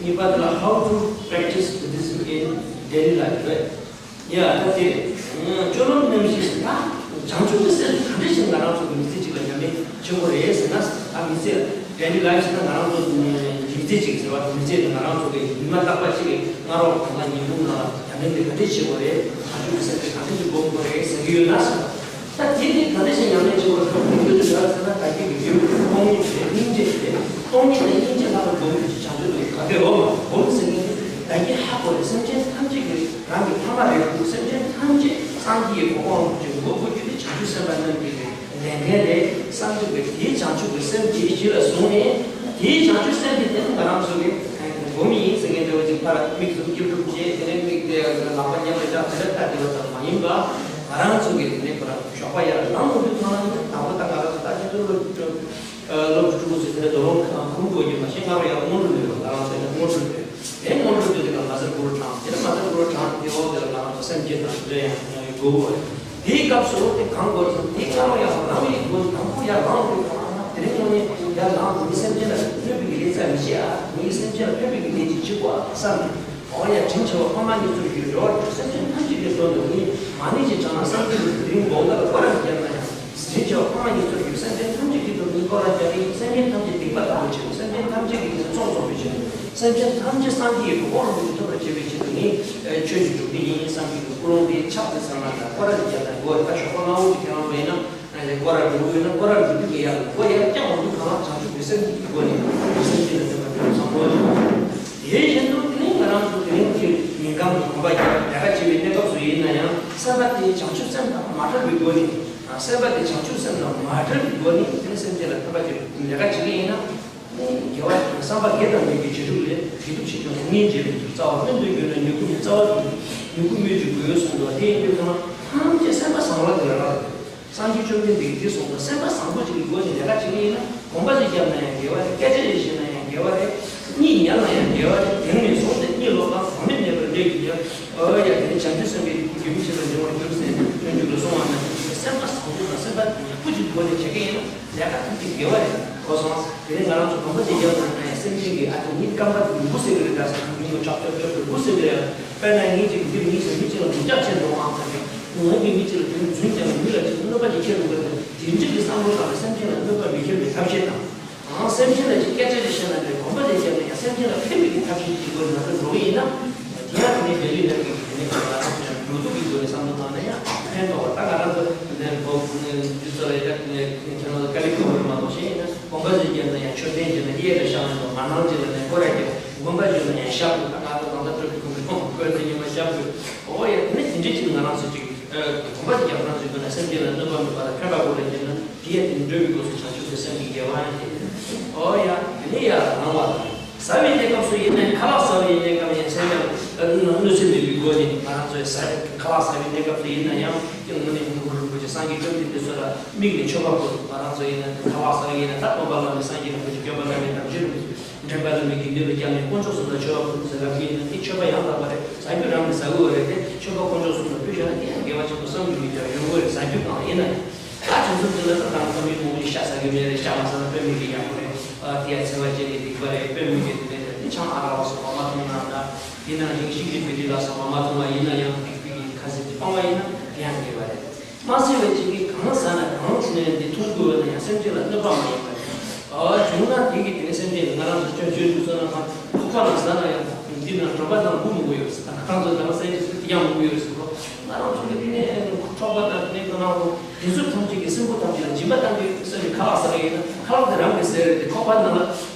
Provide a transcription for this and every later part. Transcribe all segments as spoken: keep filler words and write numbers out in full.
གཉིས་པ་དེ་ལ་how to practice Buddhism in daily life རེད། ཡ་ད་དེ་སྤྱོད་ལམ་རྣམ་བཞི་ཟེར་ན་བྱང་ཆུབ་ཀྱི་སེམས་ག་འདྲ་ཞིག་ང་རང་ཚོ་གི་མི་ཚེ་གཅིག་ལ་ཉམས་ལེན་བྱེད་དགོས་རེད་ཟེར་ན། ད་མི་ཚེ་daily life ཟེར་ན་ང་རང་ཚོ་མི་ཚེ་གཅིག་ཟེར་བ་དེ་མི་ཚེ་དེ་ང་རང་ཚོ་གི་ཉི་མ་རྟག་པ་གཅིག་གི་སྔ་རོགས་གང་ལ་ཉིན་གུང་ནང་ལ་ཉམས་ལེན་དེ་ག་འདྲ་བྱེད་དགོས་རེད། བྱང་ཆུབ་ཀྱི་སེམས་དེ་ག་འདྲ་ཞིག་སྒོམ་དགོས་རེད་ཟེར་གྱི་ཡོད་ན་ཟེར་བ། ད་དེ་ནི་ག་འདྲ་ཞིག་ཉམས་ལེན་བྱེད་དགོས་རེད་ཟེར་ན། ད་གི་གི་ཡོད་སྟོང་ཉིད་རེད། སྙིང་རྗེ་རེད། སྟོང་ཉིད་དང་སྙིང་རྗེ་ལྷག་པའི་སྒོམ་ཡུལ་གྱི་བྱང་ཆུབ་ཏུ་ག་དེ་འོ་སྒོམ་ཟེར་མཁན་དེ་ད་གི་ཧ་གོ་རེད། སེམས་ཅན་ཐམས་ཅད་ཀྱི་རང་གི་ཕ་མ་རེད་འདུག་སེམས་ཅན་ཐམས་ཅད་སངས་རྒྱས་ཀྱི་གོ་འཕང་ལ་འགོད་དགོས་རྒྱུ་དེ་བྱང་ཆུབ་སེམས་དཔའ་རྣམས་ཀྱི་ལས་འགན་རེད། བསམ་གྱི་དགོས། དེའི་བྱང་ཆུབ་ཀྱི་སེམས་དེ་གཞི་ལ་བཟུང་ནས། དེའི་བྱང་ཆུབ་སེམས་དེ་དེ་ནི་ང་རང་ཚོ་གི་སྒོམ་ཡིན་ཟེར་མཁན་འདྲ་བོ་ཅིག་ཕར་མིག་ཙུམ་སྐྱིབས་སྒྲུབ་བྱས། དེ་ནས་མིག་དེ་ལག་པ་མཉམ་དུ་བཞག་དེ་ལ་ལྟ་དེ་བ་ཙམ་མ་ཡིན་པ། ང་རང་ཚོ་གི་དེ་ནས་ཁོ་རང་ཞོགས་པ་ཡར་ལངས་འོང་དུས་ཚང་ལ་ནི་དང་པོ་ད་ང་རང་ཚོ་ད་ཅི་ཚོད་ལོ་ལོ་བཅུ་དྲུག་ཙམ་དེ་ནས་དོ་དགོང་ཁུར་དགོས་ཀྱི་མ་ཤེས། སྔ་རོ་ཡར་སྔོན་འགྲོ་ནས་ང་རང་ཚོ་ནས་སྔོན་འགྲོ་ནས་དེ་སྔོན་འགྲོ་དུས་དེ་ལ་མ་ཟེར་གུ་རུ་གྲངས་དེ་ནས་མ་ཟེར་གུ་རུ་གྲངས་དེ་འོག་དེ་ལ་ང་རང་ཚོ་སེམས་བསྐྱེད་དང་འདྲེ་ཡང་ཡང་ཡོད་དགོས་པ་རེད། དེའི་སྐབས་སུ་དེ་གང་དགོས་སམ། དེ་སྔ་རོ་ཡར་ལངས་ཡི་དགོས། དང་པོ་ཡར་ལངས་དགོས་ཀྱི་མ་རེད། དེ་རིང་ངོ་ནས་ཡར་ལངས་དགོས། མི་སེམས་ཅན་ལ་གནོད་པའི་གི་ལས་རྩ་མི་བྱེད་ཨ། མི་སེམས་ཅན་ལ་ཕན་པའི་གི་ལས་ཅིག་བྱེད་དགོས་ཨ་བསམ་ནས། འོ་ཡ། དྲིན་ཆེ་བ་ཕ་མ་གཉིས་སུ་གྱུར། འགྲོ་བ་སེམས་ཅན་ཐམས་ཅད་ཀྱི་དོན་དུ་ངས་མ་ཎི་ཅིག་བགྲངས་ན་བསམ་གྱི་འདུག་དེ་རིང་དགོང་དག་ལ་སྐོར་ར་བརྒྱབ་ན་ཡང་། དྲིན་ཆེ་བ་ཕ་མ་གཉིས་སུ་གྱུར། སེམས་ཅན་ཐམས་ཅད་ཀྱི་དོན་དུ་ངས་སྐོར་ར་བརྒྱབ་ནས་སེམས་ཅན་ཐམས་ཅད་སྡིག་པ་དག་པའི་ཆེད་དུ། སེམས་ཅན་ཐམས་ཅད་ཀྱི་ཚོགས་རྫོགས་པའི་ཆེད་དུ། སེམས་ཅན་ཐམས་ཅད་སངས་རྒྱས་ཀྱི་གོ་འཕང་ལ་ཐོབ་པར་བྱེད་པའི་ཆེད་དུ་ངས་ཆོས་ཤིག་སྒྲུབ་ཀྱི་ཡིན་བསམ་གྱི་འདུག་ཀུན་སློང་དེ་ཆགས་ཏེ་ཚང་མ་ལ་སྐོར་ར་ཅིག་བརྒྱབ་ན་དགོས་རེད། ད་ཞོགས་པ་སྔ་པོ་ཅིག་ཁྱེད་རང་ཚོ་ཡིན་ན། སྐོར་ར་འགྲོ་གི་ཡོད་ན་སྐོར་ར་འགྲོ་དུས་ཀྱི་ཡར་ལ་སྒོ་ཡར་བརྐྱངས་འོང་དུས་གང་ལ་བྱང་ཆུབ་ཀྱི་སེམས་ཀྱི་སྒོ་ནས་སེམས་ཅན་ལ་ཕན་པ་དེ་བཟང་པོ་ཡོད། དེ་བཞིན་དུ་དེ་ནས་ང་རང་ཚོ་དེ་རིང་གི་ཉིན་གང་གི་གོམ་པ་རྒྱག་ལས་ཀ་བྱེད་པའི་གནས་སྐབས་སུ་ཡིན་ན་ཡང་སེམས་པ་དེ་བྱང་ཆུབ་སེམས་དང་མ་བྲལ་བའི་སྒོ་ནས། སེམས་པ་དེ་བྱང་ཆུབ་སེམས་དང་མ་བྲལ་བའི་སྒོ་ནས་དེ་ནས་སེམས་ཅན་ལ་ཕན་པ་བྱེད་པའི་ལས་ཀ་བྱེད་ཀྱི་ཡིན་ན། དགེ་བ་བསམ་པ་དགེ་དང་ལྡན་པའི་བྱེད་ཕྱོགས་ལས་དགེ་སྡིག་ཆེ་ཆུང་ལ་ངེས་འབྱེད་པའི་རྩ་བ་སྨོན་འདུན་བརྗོད་ན་མྱུ་གུ་མི་རྩ་བ་དང་མྱུ་གུ་སྨོས་ཅི་དགོས་གསུངས་འདུག་དེ་ཡིན་དུས་ཀྱང་ཐམས་ཅད་སེམས་པ་བཟང་བ་དེ་ལ་རག་ལས། སངས་རྒྱས་བཅོམ་ལྡན་འདས་ཀྱིས་འདི་གསུངས་པ། སེམས་པ་བཟང་པོ་ཅིག་གི་སྒོ་ནས་ལས་ཀ་བྱེད་ཀྱི་ཡིན་ན། གོམ་པ་ཅིག་བརྒྱབ་ན་ཡང་དགེ་བ་རེད། སྐད་ཆ་ཅིག་བཤད་ན་ཡང་དགེ་བ་རེད། གཉིད་ཉལ་ན་ཡང་དགེ་བ་རེད། དེང་ནས་བཟུང་སྟེ་གཉིད་ལོག་དང་གོང་ནས་མེད་པར་ལས་ཀྱི་ཉལ། ཨོ་ཡ། དེ་ནས་བྱང་ཆུབ་སེམས་དཔའི་རྒྱུད་མི་ཆེན་པོ་འབྱོར་མགོན་གྱུར་ཟེར་སྤྱོད་འཇུག་ལ་གསུངས་པ་ནང་བཞིན་སེམས་པ་བཟང་པོ་དང་སེམས་པ་ཡག་པོ་ཅིག་སྒོ་ནས་བྱེད་ཀྱི་ཡིན་ན། ལས་ཀ་ཐམས་ཅད་དགེ་བ་རེད། གོ་སོང་། དེ་ནས་ང་རང་ཚོ་གོམ་པ་ཅིག་བརྒྱབ་ན་ཡང་སེམས་ཅན་གྱི་ཨ་ཏི་གཉིད་སྐམ་པ་དེ་མགོ་སེ་གི་རེད། ད་སེམས་ཅན་གྱི་ཁྲག་ཁྲག་ཁྲག་གི་མགོ་སེ་གི་རེད། དཔེར་ན་ངེད་ཅིག་འདིར་ངེད་ཅིག་མི་གཅིག་ལ་མི་སྐྱག་ཆེ་འགྲོ་ཨང་ཐག་གི་ངེད་ཀྱི་མི་གཅིག་ལ་དེ་ནི་རྫུན་རྐྱང་ལ་མི་ལ་ཅིག་གནོད་པ་ཅིག་ཁྱེར་འགྲོ་གི་རེད། དེ་འདྲ་གི་བསམ་བློ་བཏང་ནས་སེམས་ཅན་ལ་གནོད་པ་མི་ཁྱེར་བའི་ཐབས་ཤེས་དང་། ཨང་། སེམས་ཅན་ལ་ཅིག་སྐད་ཆ་ཅིག་བཤད་ན་འདྲ། གོམ་པ་ཅིག་བརྒྱབ་ན་ཡང་སེམས་ཅན་ལ་ཕན་པའི་གི་ཐབས་ཤེས་ཅིག་སྒོ་ནས་ང་ཚོ་འགྲོ་གི་ཡིན་ན། དེ་ཡང་དེ་ནས་ལྡན་ལྡན་གྱི་དེ་ནས་ང་ཚོ་འགྲོ་འདུག་གི་སྒོ་ནས་བསམ་བློ་བཏང་ན་ཡང་ཕན་ཐོགས་པ། ད་ང་རང་ཚོ་ནས་འགོ་འཇུ་ཚོ་ལ་ཡ་ཁྱེད་རང་ཚོ་ཀ་ལི་ཁུ་བོར་མ་གཏོགས་གཞན་ཡིན་ན། གོམ་པ་ཅིག་བརྒྱབ་ན་ཡང་མཆོད་རྟེན་ཅིག་ལ་གཡས་ལ་བཞག་ན་འགྲོ། མ་ནང་ཅིག་ལ་ནས་སྐོར་ར་རྒྱབ། དགོན་པ་ཅིག་བརྒྱབ་ན་ཡང་ཞབས་དགོས། ད་ང་ཚོ་གང་ལྟར་སྤྲོ་གི་ཁུངས་ཀྱི་ཁོང་བཀོད་དེ་ཉི་མ་ཞབས་དགོས། ཨོ་ཡ། དེ་ནས་དེ་འདྲ་ཅིག་ང་རང་ཚོ་ཅིག་གོམ་པ་ཅིག་བརྒྱབ་ན་ཚོད་དགོས་ན་སེམས་ཅན་ལ་གནོད་པ་མེད་པ་ལ་ཕན་པ་དགོས་ལ་བརྒྱབ་ན། དེ་ཡང་དེ་འགྲོ་བའི་སྒོ་ཚུལ་བྱང་ཆུབ་ཀྱི་སེམས་ཀྱི་དགེ་བ་ཡང་དེ། ཨོ་ཡ། དེ་ནས་ཡར་ལངས་པ་དང་། ཟ་བའི་གནས་སྐབས་སུ་ཡིན་ནའི་ཁ་ལག་ཟ་བའི་གནས་སྐབས་ཡང་སེམས་ཡང་གནོད་འཚེ་མེད་པའི་སྒོ་ནས་ང་རང་ཚོས་ཟ། ཁ་ལག་ཟ་བའི་གནས་སྐབས་སུ་ཡིན་ན་ཡང་དངོས་གནས་ཡུམ་གུ་རིན་པོ་ཆེ་སངས་རྒྱས་བཅོམ་ལྡན་འདས་སོགས་ལ་དམིགས་ནས་མཆོད་པ་ཕུལ། ང་རང་ཚོ་ཡིན་ན་ཁ་ལག་ཟ་བ་ཡིན་ན་ད་སྟོན་པ་བླ་མེད་སངས་རྒྱས་རིན་པོ་ཆེ་མགོན་པོ་བླ་མེད་དམ་ཆོས་རིན་པོ་ཆེ་འདྲེན་པ་བླ་མེད་ཀྱི་མདུན་ལ་བསྐྱངས་ནས་དཀོན་མཆོག་གསུམ་ལ་མཆོད་པ་ཕུལ་ཟེར་ལབ་ཀྱི་ཡིན་ན། དེ་མཆོད་པ་ཡང་དག་པ་རེད། ཟ་རྒྱུ་རང་གིས་ཟ་དགོས་པ་རེད་དེ། མཆོད་པ་དཀོན་མཆོག་གསུམ་ལ་ཕུལ་བཞག་ན་དེ་ཡང་དགེ་བ་ཆེན་པོ་བསམ་གྱིས་མི་ཁྱབ་ཡོང་གི་རེད། ཟ་རྒྱུ་གང་ཡིན་ན་ཡང་། ད་དེ་ཚོ་འདི་ལ་ད་དང་ཁ་མིན་མང་པོ་ཞིག་ཤ་ཟ་གི་མེད་རེད། ཤ་མ་ཟ་ན་དཔེ་མི་སྲིད་ཡག་པོ་རེད། ཨ། དེ་ཡང་འཚེ་བ་བཅད་ནས་སྡིག་པ་རེད། དཔེ་མི་སྲིད་དེ་ནས་དེ་ཆང་ཨ་རག་ལ་སོགས་པ་མ་འཐུང་ན་འདྲ། དེ་ནང་བཞིན་ཤིག་རིལ་བི་རིལ་ལ་སོགས་པ་མ་འཐུང་བ་ཡིན་ན་ཡང་སྡིག་པའི་གི་ཁ་ཟས་དེ་སྤང་བ་ཡིན་ན་དེ་ཡང་དགེ་བ་རེད། མ་ཟེར་བའི་ཅིག་གིས་གང་ཟ་ན་གང་བྱུང་ན་དེ་འཐུང་དགོས་པ་ན་ཡང་སེམས་ཅན་ལ་གནོད་པ་མ་ཡིན་པ་རེད། ཨ། བྱུང་ན་དེ་གི་དེ་ནས་སེམས་ཅན་ལ་ང་རང་ཚོ་སྐྱོན་བརྗོད་འདུག་ཟེར་ན་ཁང་ཁོག་པ་ལ་ཟ་ན་ཡང་འདི་ན་གྲོད་པ་དང་འབུ་མང་པོ་ཡོད་ཟེར། ང་རང་ཚོ་དང་སེམས་ཅན་ཚོ་དེ་ཡང་མང་པོ་ཡོད་ཟེར་གོ། ང་རང་ཚོ་གི་དེ་ནས་ཁོག་པ་དང་དེ་ནས་ཁོ་ན་གོ། དེ་ཚོ་ཐམས་ཅད་ཀྱི་སྲིན་པོ་ཐམས་ཅད་ལ་སྦྱིན་པ་བཏང་གི་ཟེར་ནས་ཁ་ལག་ཟ་གི་ཡིན་ན། ཁ་ལག་དེ་རང་གི་ཟས་རེད་དེ། ཁོག་པ་ནང་ལ་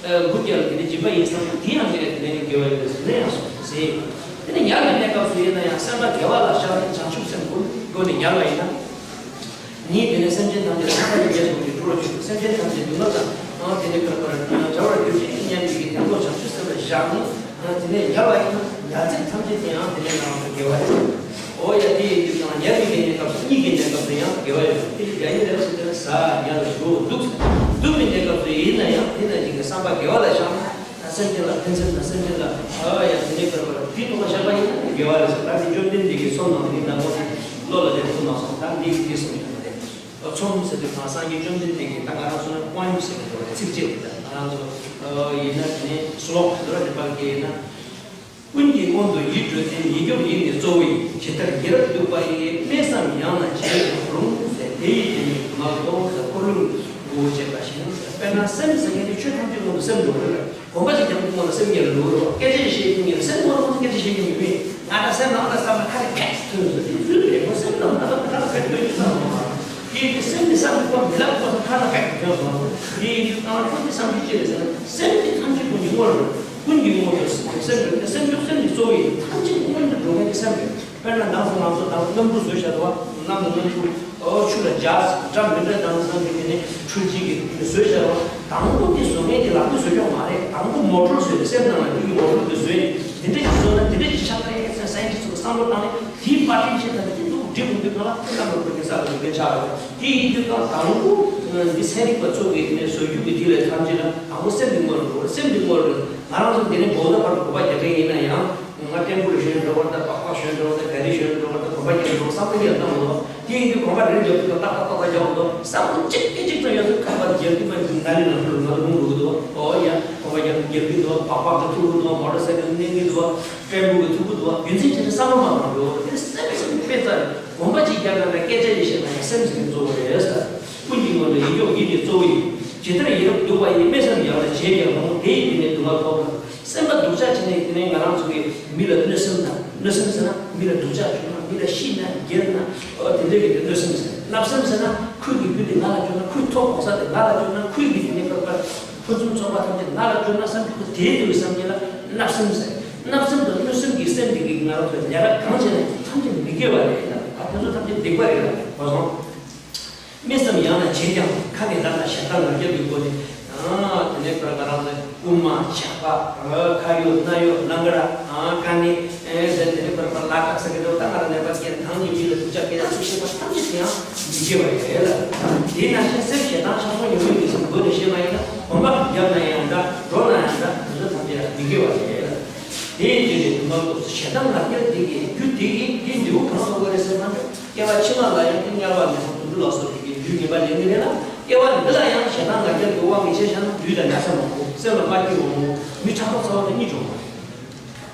འབུ་བརྒྱབ་ནས་དེ་ནས་སྦྱིན་པ་ཡིན་བསམ་ན་དེ་ཡང་དེ་ནས་དེ་ནས་དགེ་བ་ཡོད་ཟེར་ནས་ཡང་སོང་ཟེར། དེ་ནས་ཉལ་བའི་གནས་སྐབས་སུ་ཡིན་ན་ཡང་སེམས་པ་བདེ་བ་ལ་བཞག་ནས་བྱང་ཆུབ་སེམས་སྒོ་ནས་ཉལ་བ་ཡིན་ན། ཉིད་དེ་ནས་སེམས་ཅན་ཐམས་ཅད་ཚངས་པ་ཡི་ཉེར་བསྡོགས་ཀྱིས་སྒྲོལ་བར་གྱུར། སེམས་ཅན་ཐམས་ཅད་སྡུག་བསྔལ་དང་། ཨ། དེ་ནས་ཁར་ཁར་བྲལ་བར་གྱུར་ཅིག་སྙམ་པའི་གི་དེ་ཚོ་བྱང་ཆུབ་སེམས་ལ་བཞག་ནས། ཨ། དེ་ནས་ཉལ་བ་ཡིན་ན་ཉལ་ཚིགས་ཐམས་ཅད་དེ་ཡང་དེ་ནས་ང་རང་ཚོ་དགེ་བ་རེད། ཨོ་ཡ། དེ་ཡིན་དུས་ཀྱང་ཉལ་བའི་གི་གནས་སྐབས་སུ་གཉིད་ཀྱི་གནས་སྐབས་སུ་ཡང་དགེ་བ་ཡོད། དེ་ཡང་ཉལ་ཚིགས་དེ་ནས་ཟ་ཉལ་འགྲོ་འདུག་འདུག་པའི་གནས་སྐབས་སུ་ཡིན་ན་ཡང་དེ་ནང་བཞིན་གྱི་བསམ་པ་དགེ་བ་ལ་བཞག་ན། ད་སེམས་ཅན་ལ་ཕན་སེམས་དང་སེམས་ཅན་ལ། ཨ་ཡ། དེ་ནས་ཁར་ཁར་དེ་ཐོག་ལ་བཞག་པ་ཡིན་ན་དགེ་བ་རེད་ཟེར། ད་དེ་བཅོམ་ལྡན་འདས་ཀྱིས་ཚོམས་དང་དེ་ནང་ལོགས་ཀྱི་བློ་ལ་དེ་ཐུག་མ་སོང་། ད་འདི་དེ་གསུངས་ཡོད་པ་རེད། ཚོམས་ཟེར་དུས་གང་སངས་རྒྱས་བཅོམ་ལྡན་འདས་ཀྱིས་ད་ང་རང་ཚོ་ན་ཀོའིམ་ཟེར་གྱི་འདུག་རེད། ཚིགས་བཅད་དེ་ད། ང་ཚོ་ཡིན་ན་དེ་ནས་སུ་ལོག་དེ་ལ་ནེ་པ་ལི་སྐད་ཡིན་ན། ཀུན་གྱི་སྔོན་དུ་ཡིད་འགྲོ་དེ། ཡིད་སྐྱོབ་ཡིད་ནི་གཙོ་བོ་ཡིན། ཇི་ལྟར་ཡིད་རབ་གདུག་པ་ཡིས། དམན་བསམ་ཡང་ན་བྱས་ཀྱང་རུང་ཟེར། དེ་ཡི་དེ་ནི་མ་གཏོགས་ཟེར། འཁོར་ལོའི་མགོ་བོ་བྱས་པ་བཞིན་ཟེར། དཔེར་ན་སེམས་ཟེར་མཁན་དེ་ཆོས་ཐམས་ཅད་སྔོན་དུ་སེམས་འགྲོ་གི་རེད། གོམ་པ་གཅིག་རྒྱབ་ཀྱི་སྔོན་ལ་སེམས་ཉིད་ལ་འགྲོ་གི་རེད། སྐད་ཆ་ཞིག་བཤད་ཀྱི་སྔོན་ལ་སེམས་སྔོན་ལ་སྐད་ཆ་བཤད་ཀྱི་མི་མེད། ང་ད་སེམས་ནང་ལ་བསམ་ན་ཁ་ནས་ཕེབས་ཐོན་ཟེར། དེ་ཚུལ་རེད། ཁོ་སེམས་ནང་ད་ལྟ་ཁ་ནས་ཕེབས་ཐོན་གྱི་བསམ་མ། དེ་ཡིན་དུས་སེམས་ནི་བསམ་གྱི་ཁོ་མི་ལབ་ཁོ་ཁ་ནས་ཕེབས་ཐོན་སོང་། དེ་ཡིན་དུས་ཨ་ཁོ་དེ་བསམ་གྱི་ཅི་རེད་ཟེར་ན། སེམས་དེ་ཐམས་ཅད་ཀུན་གྱི་སྔོན་རེད། ཀུན་གྱི་སྔོན་དུ་སེམས་རེད། སེམས་ཀྱི་སེམས་ཀྱི་སེམས་ཀྱི་གཙོ་བོ་ཡིན། ཐམས་ཅད་སྔོན་དུ་འགྲོ་མཁན་གྱི་སེམས་རེད། དཔེར་ན་ནང་སོ་ནང་སོ་དང་སྣམ་བུ་བཟོས་བཞག་འདུག་བ། གནམ་ལ་སྣམ་བུ་ཨོ་ཆུ་ལ་འཇགས་འདྲ་མི་འདྲ་དང་བསམ་པའི་དེ་ནས་འཕྲུལ་ཆས་ཀྱི་བཟོས་བཞག་བ། དང་པོ་དེ་བཟོ་མཁན་དེ་ལག་པས་བཟོ་ཆོག་མ་རེད། དང་པོ་མོ་ཊོར་བཟོས་ཏེ་སེམས་ནང་ལ་དེ་གི་མོ་ཊོར་དེ་བཟོས་ནས་འདི་འདྲ་ཞིག་བཟོ་ན་འདི་འདྲ་ཞིག་ཆགས་ཀྱི་རེད་ཟེར་སའེན་ཊིསི་ཚོ་གིས་བསམ་བློ་བཏང་ནས་དེའི་པར་སྐྲུན་བྱེད་ཐབས་དེ་འདུག་འགྲིག་མི་འདུག་གང་ལ་ཁོ་རྣམ་པ་ཁོ་གི་ས་ལ་འགན་ཆགས་རེད། དེ་ཡིན་དུས་ཀྱང་དང་པོ་འདི་ཚན་རིག་པ་ཚོ་གིས་དེ་ནས་བཟོ་རྒྱུ་གི་དེ་ལས་ཐམས་ཅད་ལ་དང་པོ་སེམས་འདི་སྔོན་ལ་འགྲོ། སེམས་འདི་སྔོན་ལ་འགྲོ། ང་རང་ཚོ་འདི་ནས་འགོ་ད་བར་དུ་གོ་བ་རྒྱག་མཁན་ཡིན་ན་ཡང་། ང་ཏེམ་པུ་ལ་ཞོན་འགྲོ་བར་དང་། པགས་པ་ཞོན་འགྲོ་བར་དང་། ག་རི་ཞོན་འགྲོ་བར་དང་། གོམ་པ་རྒྱག་འགྲོ་བསམ་བློ་ཡང་བཏང་མི་འདུག་དེ་ཡིན་དུས་གོམ་པ་རེ་རེ་རྒྱག་དུས་ཏག་ཏག་ཏག་ཏག་རྒྱག་འདུག་བསམ་བློ་གཅིག་གིས་གཅིག་ཙམ་ཡོད་དུས་ཁ་པར་རྒྱག་གི་མ་འདུག་ན་ལི་ནང་ཁུལ་ང་ལ་རུང་འགྲོ་གི་འདུག་ཨོ་ཡ། གོམ་པ་རྒྱག་རྒྱག་གི་འདུག་པགས་པ་འདི་ཐུག་གི་འདུག་མོ་ཊོར་སའི་ཀལ་གནོན་གི་འདུག་ཏེམ་པུ་གི་ཐུག་གི་འདུག་རྒྱུ་མཚན་ཅི་རེད་བསམ་བློ་མ་བཏང་འགྲོ། དེ་སེམས་སེམས་དཔེ་རྩ་རེད། གོམ་པ་གཅིག་རྒྱག་ན་ད་སྐད་ཆ་ཞིག་བཤད་ན་ཡང་སེམས་ཟིན་གཙོ་བོ་རེད་ཟེར། ཀུན་གྱི་སྔོན་དུ་ཡིད་སྐྱོབ་ཡིད་ནི་གཙོ་བོ་ཡིན། ཇི་ལྟར་ཡིད་རབ་གདུག་པ་ཡིས། དམན་བསམ་ཡང་ན་བྱས་ཀྱང་རུང་། དེ་ཡི་དེ་ནི་སྡུག་བསྔལ་ཐོབ་ན། སེམས་པ་སྡུག་ཅག་བྱས་ནས་དེ་ནས་ང་རང་ཚོ་གི་མི་ལ་གནོད་སེམས་དང་། གནོད་སེམས་ཟེར་ན་མི་ལ་སྡུག་ཅག་བྱུང་ན། མི་ལ་ཤི་ན་རྒྱལ་ན། ཨོ་དེ་འདྲ་གི་དེ་གནོད་སེམས་ཟེར། བརྣབ་སེམས་ཟེར་ན་ཁོའི་གི་རྒྱུ་དེ་ང་ལ་བྱུང་ན། ཁོའི་ཐོབ་གོ་ས་དེ་ང་ལ་བྱུང་ན། ཁོའི་གི་དེ་ནས་ཕར་ཕར་ཕུན་སུམ་ཚོགས་པ་ཐམས་ཅད་ང་ལ་བྱུང་ན་བསམ་གྱི། ཁོ་དེའི་དེ་བའི་བསམ་གྱི་ལ་བརྣབ་སེམས་ཟེར། བརྣབ་སེམས་དང་གནོད་སེམས་ཀྱི་སེམས་དེ་གིས་ང་རང་ཚོ་ལས་ཀ་གང་བྱས་ན་ཐམས་ཅད་མི་དགེ་བ་རེད་ལ། ཨ་དེ་ཚོ་ཐམས་ཅད་སྡིག་པ་རེད་ལ། གོ་སོང་། དམན་བསམ་ཡང་ན་བྱས་ཀྱང་། ཁ་ནས་ལབ་ན་ཞེ་སྡང་ང་རྒྱལ་གྱི་སྒོ་ནས། ཨ་དེ་ནས་ཕར་ང་རང་ཚོ་རྐུན་མ་ཇག་པ། ཨ་ཁ་ཡོད་སྣ་ཡོད་ལང་ཀ་ར། ཨ་ཀ་ནས་ཨེ་ཟེར། དེ་ནས་ཕར་ཕར་ལ་དྭགས་ས་གི་འགྲོ། ད་ང་རང་ནད་པ་སྐྱེས་ནས་ཐང་གི་མི་ལ་སྡུག་ཅག་སྐད་ཆ་ཚིག་བཤད་པ་ཐམས་ཅད་དེ་ཡང་མི་དགེ་བ་རེད་ལ། དེ་ནང་བཞིན་སེམས་ཞེ་སྡང་ཆགས་སོགས་ཉོན་མོངས་ཀྱི་སེམས་སྒོ་ནས་བཤད་པ་ཡིན་ན། གོམ་པ་རྒྱབ་ན་ཡང་འདྲ། འགྲོ་ན་ཡང་འདྲ། དེ་ཚོ་ཐམས་ཅད་ཡང་མི་དགེ་བ་རེད་ལ། དེ་ཡིན་དུས་ནས་དུ་མ་གཏོགས་ཞེ་སྡང་ང་རྒྱལ་དེ་གི་རྒྱུ་དེ་གི་དེ་འདྲ་བོ་གང་ཐོབ་དགོས་རེད་ཟེར་ན། སྐྱེ་བ་ཕྱི་མ་ལ་ཡང་དེ་དམྱལ་བ་མི་ཚང་དུད་འགྲོ་ལ་སོགས་པའི་རྒྱུ་ངན་པ་ལེན་གྱི་རེད་ལ། སྐྱེ་བ་འདི་ལ་ཡང་ཞེ་སྡང་ང་རྒྱལ་གྱི་དབང་གིས་ཆ་བཞག་ན་ལུས་དང་ན་ཚ་མང་པོ། སེམས་ལ་མ་སྐྱིད་པ་མང་པོ། མི་ཕྲག་དོག་ཚ་བ་དེ་གཉིས་འབྱུང་བ་རེད།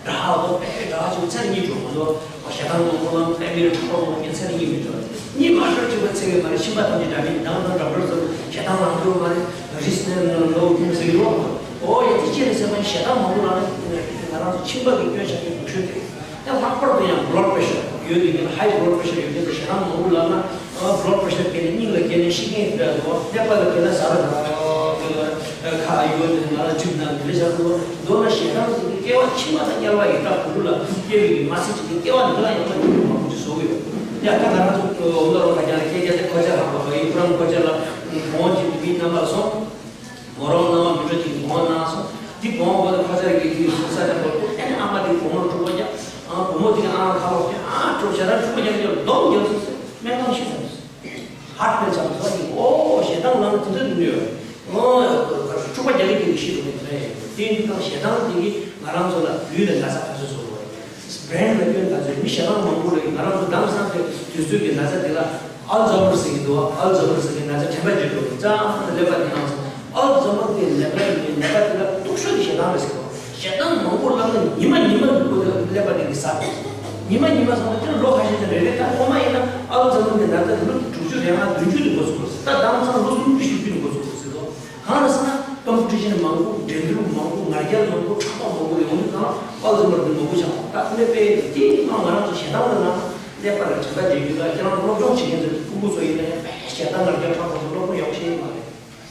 དགྲ་ཧ་ལོ་དཔེ་དགྲ་ཆེ་བ་ཚེ་རིང་གཉིས་འབྱུང་བ་ལོ། ཞེ་སྡང་མང་པོ་ལ་དཔེ་མི་རེ་ཕྲག་དོག་མང་པོ་ཚེ་རིང་གཉིས་མི་འབྱུང་བ་རེད། གཉིས་མ་འཕྲོད་ཅིག་པ་ཚེ་གི་མ་རེད། ཁྱིམ་པ་ཐམས་ཅད་འདྲ་མིན་དང་དང་འདྲ་འདྲ་ཚོ་ཞེ་སྡང་ལངས་འགྲོ་མ་རེད། རིས་ནས་ནོར་ལོ་ཀུན་ཟེར་གྱི་རོགས། ཨོ་ཡ་དེ་ཅི་རེད་ཟེར་ན། ཞེ་སྡང་མང་པོ་ལངས་ན་ང་རང་ཚོ་ཁྱིམ་པ་གི་སྐྱོན་ཆགས་ཀྱི་འཕྲོད་དེ། ཡང་ལྷག་པར་དུ་ཡང་blood pressure ཡོད་དེ་ཡིན་ན། high blood pressure ཡོད་དེ་ཞེ་སྡང་མང་པོ་ལངས་ན། ཨ་blood pressure་བརྒྱབ་ནས་སྙིང་ལ་བརྒྱབ་ནས་ཤི་མཁན་དེ་འདྲ་འདུག་ཀླད་པ་ལ་བརྒྱབ་ན་ཟ་ར་ཟ་ར་ཁ་ཡོད་དེ་ང་ལ་འཇིབ་ན་འདི་འདྲ་ཆགས་འདུག་མདོར་ན་ཞེ་སྡང་དེ་གི་སྐྱེ་བ་ཕྱི་མ་དང་དམྱལ་བ་ཡི་དྭགས་དུད་འགྲོ་ལ་སྐྱེ་བའི་གི་མ་ཚད་ཅིག་གི་སྐྱེ་བ་འདི་ལ་ཡང་མ་འགྱུར་བ་མང་པོ་ཅིག་བཟོ་གི་ཡོད། ཡ་ད་ང་རང་ཚོ་འོ་ན་རོ་ཁ་རྒྱང་ལ་སྐད་རྒྱག་དེ་ཁོ་ཅག་ལྷག་པ་བ་ཡི་ཁོ་རང་ཁོ་ཅག་ལ་གོང་གི་མི་རྣམ་པ་སོང་། མོ་རང་རྣམ་པ་མི་འགྲོ་ཅིག་གི་གོང་གནང་སོང་། དེ་གོང་བ་ལ་ཁ་ཆར་གྱི་དུས་སུ་ས་ཆ་བར་དུ་ཨེ་ནི་ཨ་མ་དེ་གོང་ལ་འཁྲུག་པ་རྒྱག་ཨ་བུ་མོ་དེ་གི་ཨ་མ་ཁ་ལོག་སྟེ་ཨ་འཁྲུག་བྱ་ར་འཁྲུག་པ་རྒྱག་རྒྱག་སྡོམ་རྒྱག་སོང་ཟེར། སྨན་ཁང་ཤི་སོང་ཟེར། ཧར་ཊི་ཕེལ་ཆགས་སོང་ཟེར། ཨོ་ཞེ་སྡང་ལངས་དེ་འདྲ་འདུག་ནས། ཨོ་འཁྲུག་པ་རྒྱག་གི་དེ་གི་ཤི་འགྲོ་གི་རེད། དེ་འདི་དང་ཞེ་སྡང་དེ་གི་ང་རང་ཚོ་ལ་ལུས་ལ་ན་ཚ་ག་ཚོད་བཟོ་དགོས་རེད། བྷི་རེན་ལ་སྐྱོན་ག་ཚོད། མི་ཞེ་སྡང་མང་པོ་རེད། ང་རང་ཚོ་དེང་སང་དེ་དུས་ཚོད་ཀྱི་ན་ཚ་དེ་ལ། ཨལ་ཛོ་མར་ཟེར་གྱི་འདུག་ཨལ་ཛོ་མར་ཟེར་གྱི་ན་ཚ་དྲན་པ་བརྗེད་འགྲོ་གི་ཙང་ཀླད་པ་དེ་ནང་སོང་། ཨལ་ཛོ་མར་གྱི་ནད་པ་ཡིན་པའི་ནད་པ་དེ་ལ་སྡུག་ཤོས་དེ་ཞེ་སྡང་རེད་ཟེར་གོ། ཞེ་སྡང་མང་པོ་ལངས་ན་ཉི་མ་ཉི་མ་གི་སྒོ་ནས་ཀླད་པ་དེ་གི་ཟག་གི། ཉི་མ་ཉི་མ་སོང་ན་དེ་ལོ་ཁ་ཤས་ཀྱང་རེ་རེ། ད་ཐོག་མ་ཡིན་ན་ཨལ་ཛོ་མར་གྱི་ན་ཚ་དེ་ལོ་དྲུག་ཅུ་རེ་ལྔ་བདུན་ཅུ་ནས་འགོ་ཚུགས་པ་རེད། ད་དེང་སང་ལོ་སུམ་ཅུ་བཞི་བཅུ་ནས་འགོ་ཚུགས་པ་རེད་ཟེར་གོ། གང་རེད་ཟེར་ན་ཀམ་པི་ཊི་ཤན་མང་པོ། འགྲན་བསྡུར་མང་པོ། ང་རྒྱལ་མང་པོ། ཕྲག་དོག་མང་པོ་ཡོང་དུས་ཙང་ཨལ་ཛོ་མར་དེ་མང་པོ་ཆགས་སོང་། ད་ཀླད་པའི་དེ་ནི་ང་རང་ཚོ་ཞེ་སྡང་ལ་ན། ཀླད་པ་ལ་དྲན་པ་བརྗེད་རྒྱུ་ལ། ཁྱེད་རང་སློབ་སྦྱོང་བྱེད་མཁན་ཚོ་སྐུ་ངོ་ཚོ་ཡིན་ན་ཡང་དཔེ་ཞེ་སྡང་ང་རྒྱལ་ཕྲག་དོག་ཚོ་སློབ་སྦྱོང་ཡག་ཤེས་ཡོད་མ་རེད།